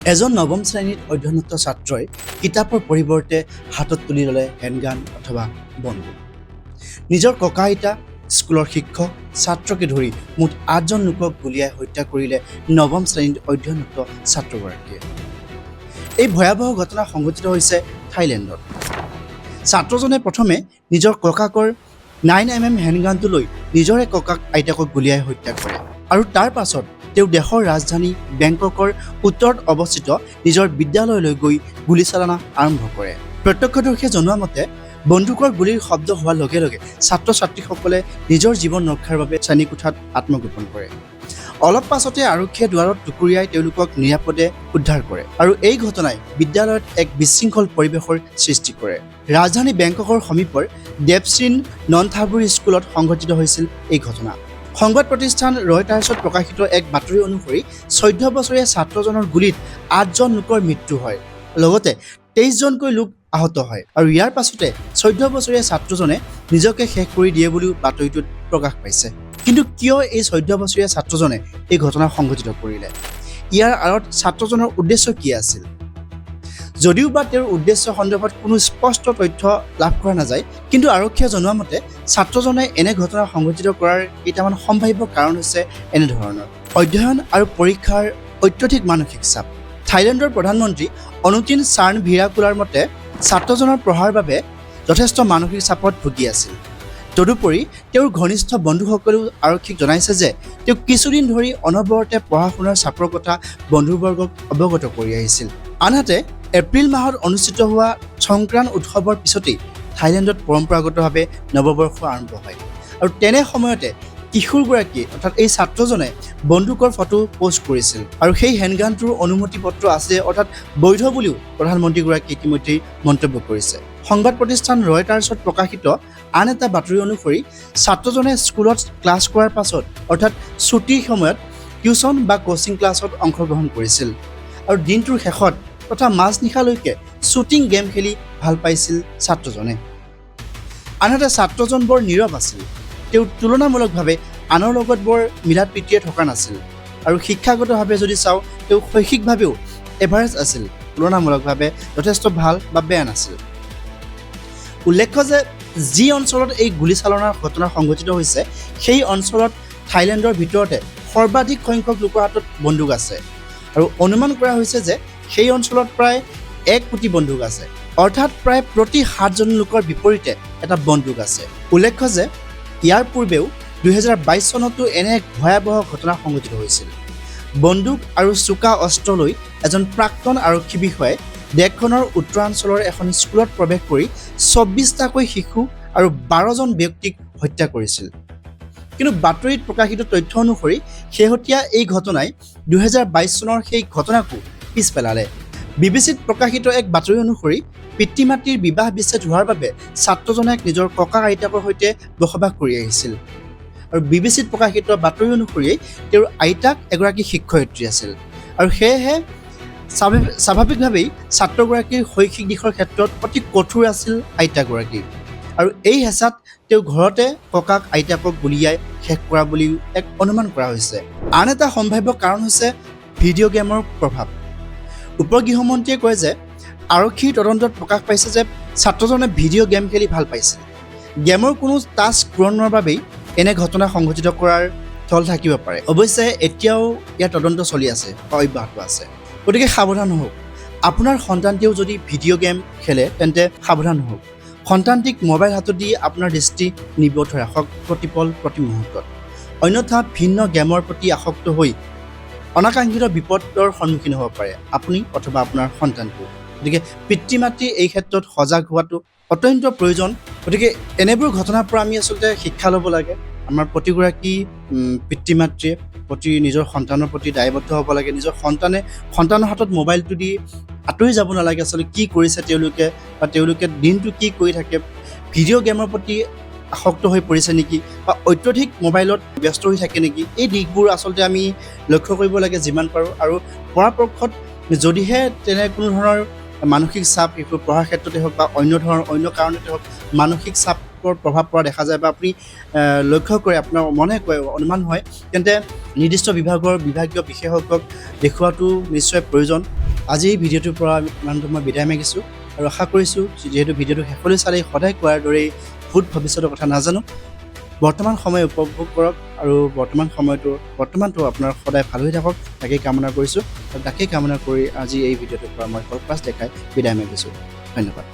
এজন নৱম শ্ৰেণীত অধ্যয়নৰত ছাত্ৰই কিতাপৰ পৰিৱৰ্তে হাতত তুলি ল'লে হেণ্ডগান অথবা বন্দুক। নিজৰ ককা আইতা, স্কুলৰ শিক্ষক, ছাত্ৰকে ধৰি মুঠ 8জন লোকক গুলীয়াই হত্যা কৰিলে নৱম শ্ৰেণীত অধ্যয়নৰত ছাত্ৰগৰাকীয়ে। এই ভয়াৱহ ঘটনা সংঘটিত হৈছে থাইলেণ্ডত। ছাত্ৰজনে প্ৰথমে নিজৰ ককাকৰ 9 mm হেণ্ডগানটো লৈ নিজৰে ককাক আইতাকক গুলীয়াই হত্যা কৰে আৰু তাৰ পাছত তেওঁ দেশৰ ৰাজধানী বেংককৰ উত্তৰত অৱস্থিত নিজৰ বিদ্যালয়লৈ গৈ গুলীচালনা আৰম্ভ কৰে। প্ৰত্যক্ষদৰ্শীয়ে জনোৱা মতে, বন্দুকৰ গুলীৰ শব্দ হোৱাৰ লগে লগে ছাত্ৰ ছাত্ৰীসকলে নিজৰ জীৱন ৰক্ষাৰ বাবে শ্ৰেণীকোঠাত আত্মগোপন কৰে। অলপ পাছতে আৰক্ষীয়ে দুৱাৰত টুকুৰিয়াই তেওঁলোকক নিৰাপদে উদ্ধাৰ কৰে আৰু এই ঘটনাই বিদ্যালয়ত এক বিশৃংখল পৰিৱেশৰ সৃষ্টি কৰে। ৰাজধানী বেংককৰ সমীপৰ ডেপশ্ৰীন ননথাবুৰী স্কুলত সংঘটিত হৈছিল এই ঘটনা। সংবাদ প্ৰতিষ্ঠান ৰয়টাৰ্ছত প্ৰকাশিত এক বাতৰি অনুসৰি, 14 বছৰীয়া ছাত্ৰজনৰ গুলীত আঠজন লোকৰ মৃত্যু হয়, লগতে 23জনকৈ লোক আহত হয় আৰু ইয়াৰ পাছতে 14 বছৰীয়া ছাত্ৰজনে নিজকে শেষ কৰি দিয়ে বুলিও বাতৰিটোত প্ৰকাশ পাইছে। কিন্তু কিয় এই 14 বছৰীয়া ছাত্ৰজনে এই ঘটনা সংঘটিত কৰিলে? ইয়াৰ আঁৰত ছাত্ৰজনৰ উদ্দেশ্য কি আছিল? যদিও বা তেওঁৰ উদ্দেশ্য সন্দৰ্ভত কোনো স্পষ্ট তথ্য লাভ কৰা নাযায়, কিন্তু আৰক্ষীয়ে জনোৱা মতে ছাত্ৰজনে এনে ঘটনা সংঘটিত কৰাৰ কেইটামান সম্ভাৱ্য কাৰণ হৈছে এনেধৰণৰ: অধ্যয়ন আৰু পৰীক্ষাৰ অত্যধিক মানসিক চাপ। থাইলেণ্ডৰ প্ৰধানমন্ত্ৰী অনুতিন চাৰ্ণ ভিৰাকুলাৰ মতে, ছাত্ৰজনৰ পঢ়াৰ বাবে যথেষ্ট মানসিক চাপত ভুগি আছিল। তদুপৰি তেওঁৰ ঘনিষ্ঠ বন্ধুসকলেও আৰক্ষীক জনাইছে যে তেওঁ কিছুদিন ধৰি অনবৰতে পঢ়া শুনাৰ চাপৰ কথা বন্ধুবৰ্গক অৱগত কৰি আহিছিল। আনহাতে, এপ্ৰিল মাহত অনুষ্ঠিত হোৱা সংক্ৰান উৎসৱৰ পিছতেই থাইলেণ্ডত পৰম্পৰাগতভাৱে নৱবৰ্ষ আৰম্ভ হয় আৰু তেনে সময়তে কিশোৰগৰাকীয়ে, অৰ্থাৎ এই ছাত্ৰজনে বন্দুকৰ ফটো পোষ্ট কৰিছিল আৰু সেই হেণ্ডগানটোৰ অনুমতি পত্ৰ আছে, অৰ্থাৎ বৈধ বুলিও প্ৰধানমন্ত্ৰীগৰাকীয়ে ইতিমধ্যেই মন্তব্য কৰিছে। সংবাদ প্ৰতিষ্ঠান ৰয়টাৰ্ছত প্ৰকাশিত আন এটা বাতৰি অনুসৰি, ছাত্ৰজনে স্কুলত ক্লাছ কৰাৰ পাছত, অৰ্থাৎ ছুটীৰ সময়ত টিউচন বা কোচিং ক্লাছত অংশগ্ৰহণ কৰিছিল আৰু দিনটোৰ শেষত তথা মাজনিশালৈকে শ্বুটিং গেম খেলি ভাল পাইছিল ছাত্ৰজনে। আনহাতে, ছাত্ৰজন বৰ নীৰৱ আছিল। তেওঁ তুলনামূলকভাৱে আনৰ লগত বৰ মিলা প্ৰীতিৰে থকা নাছিল আৰু শিক্ষাগতভাৱে যদি চাওঁ, তেওঁ শৈক্ষিকভাৱেও এভাৰেজ আছিল, তুলনামূলকভাৱে যথেষ্ট ভাল বা বেয়া নাছিল। উল্লেখ্য যে যি অঞ্চলত এই গুলীচালনাৰ ঘটনা সংঘটিত হৈছে, সেই অঞ্চলত থাইলেণ্ডৰ ভিতৰতে সৰ্বাধিক সংখ্যক লোকৰ হাতত বন্দুক আছে আৰু অনুমান কৰা হৈছে যে সেই অঞ্চলত প্ৰায় 1 কোটি বন্দুক আছে, অৰ্থাৎ প্ৰায় প্ৰতি 7জন লোকৰ বিপৰীতে এটা বন্দুক আছে। উল্লেখ্য যে ইয়াৰ পূৰ্বেও 2022 চনতো এনে এক ভয়াৱহ ঘটনা সংঘটিত হৈছিল। বন্দুক আৰু চোকা অস্ত্ৰ লৈ এজন প্ৰাক্তন আৰক্ষী বিষয়াই দেশখনৰ উত্তৰাঞ্চলৰ এখন স্কুলত প্ৰৱেশ কৰি 24টাকৈ শিশু আৰু 12জন ব্যক্তিক হত্যা কৰিছিল। কিন্তু বাতৰিত প্ৰকাশিত তথ্য অনুসৰি, শেহতীয়া এই ঘটনাই 2022 চনৰ সেই ঘটনাকো পিছ পেলালে। বিবিচিত প্ৰকাশিত এক বাতৰি অনুসৰি, পিতৃ মাতৃৰ বিবাহ বিচ্ছেদ হোৱাৰ বাবে ছাত্ৰজনে নিজৰ ককা আইতাকৰ সৈতে বসবাস কৰি আহিছিল আৰু বিবিচিত প্ৰকাশিত বাতৰি অনুসৰিয়েই তেওঁৰ আইতাক এগৰাকী শিক্ষয়িত্ৰী আছিল আৰু সেয়েহে স্বাভাৱিকভাৱেই ছাত্ৰগৰাকীৰ শৈক্ষিক দিশৰ ক্ষেত্ৰত অতি কঠোৰ আছিল আইতাগৰাকী আৰু এই হেঁচাত তেওঁ ঘৰতে ককাক আইতাকক গুলীয়াই শেষ কৰা বুলিও এক অনুমান কৰা হৈছে। আন এটা সম্ভাৱ্য কাৰণ হৈছে ভিডিঅ' গেমৰ প্ৰভাৱ। উপ গৃহমন্ত্ৰীয়ে কয় যে আৰক্ষীৰ তদন্তত প্ৰকাশ পাইছে যে ছাত্ৰজনে ভিডিঅ' গেম খেলি ভাল পাইছিল। গেমৰ কোনো টাস্ক পূৰণৰ বাবেই এনে ঘটনা সংঘটিত কৰাৰ থল থাকিব পাৰে। অৱশ্যে এতিয়াও ইয়াৰ তদন্ত চলি আছে বা অব্যাহত আছে। গতিকে সাৱধান হওক। আপোনাৰ সন্তানটিও যদি ভিডিঅ' গেম খেলে, তেন্তে সাৱধান হওক। সন্তানটিক মোবাইল হাতত দি আপোনাৰ দৃষ্টি নিবদ্ধ ৰাখক প্ৰতিপল প্ৰতি মুহূৰ্তত। অন্যথা ভিন্ন গেমৰ প্ৰতি আসক্ত হৈ অনাকাংক্ষিত বিপদৰ সন্মুখীন হ'ব পাৰে আপুনি অথবা আপোনাৰ সন্তানটো। গতিকে পিতৃ মাতৃ এই ক্ষেত্ৰত সজাগ হোৱাটো অত্যন্ত প্ৰয়োজন। গতিকে এনেবোৰ ঘটনাৰ পৰা আমি আচলতে শিক্ষা ল'ব লাগে। আমাৰ প্ৰতিগৰাকী পিতৃ মাতৃয়ে প্ৰতি নিজৰ সন্তানৰ প্ৰতি দায়বদ্ধ হ'ব লাগে। নিজৰ সন্তানৰ হাতত মোবাইলটো দি আঁতৰি যাব নালাগে। আচলতে কি কৰিছে তেওঁলোকে বা তেওঁলোকে দিনটো কি কৰি থাকে, ভিডিঅ' গেমৰ প্ৰতি আসক্ত হৈ পৰিছে নেকি বা অত্যধিক মোবাইলত ব্যস্ত হৈ থাকে নেকি, এই দিশবোৰ আচলতে আমি লক্ষ্য কৰিব লাগে যিমান পাৰোঁ। আৰু পৰাপক্ষত যদিহে তেনে কোনো ধৰণৰ মানসিক চাপ, শিশুৰ পঢ়াৰ ক্ষেত্ৰতে হওক বা অন্য ধৰণৰ অন্য কাৰণতে হওক, মানসিক চাপৰ প্ৰভাৱ পৰা দেখা যায় বা আপুনি লক্ষ্য কৰে, আপোনাৰ মনে কয়, অনুমান হয়, তেন্তে নিৰ্দিষ্ট বিভাগৰ বিভাগীয় বিশেষজ্ঞক দেখুওৱাটো নিশ্চয় প্ৰয়োজন। আজি এই ভিডিঅ'টোৰ পৰা ইমানটো মই বিদায় মাগিছোঁ আৰু আশা কৰিছোঁ, যিহেতু ভিডিঅ'টো শেষলৈ চালে, সদায় কোৱাৰ দৰেই ভূত ভৱিষ্যতৰ কথা নাজানো, বৰ্তমান সময় উপভোগ কৰক আৰু বৰ্তমান সময়টো, বৰ্তমানটো আপোনাৰ সদায় ভাল হৈ থাকক, তাকেই কামনা কৰিছোঁ। আৰু তাকেই কামনা কৰি আজি এই ভিডিঅ'টোৰ পৰা মই কলপাছ দেখাই বিদায় মাগিছোঁ। ধন্যবাদ।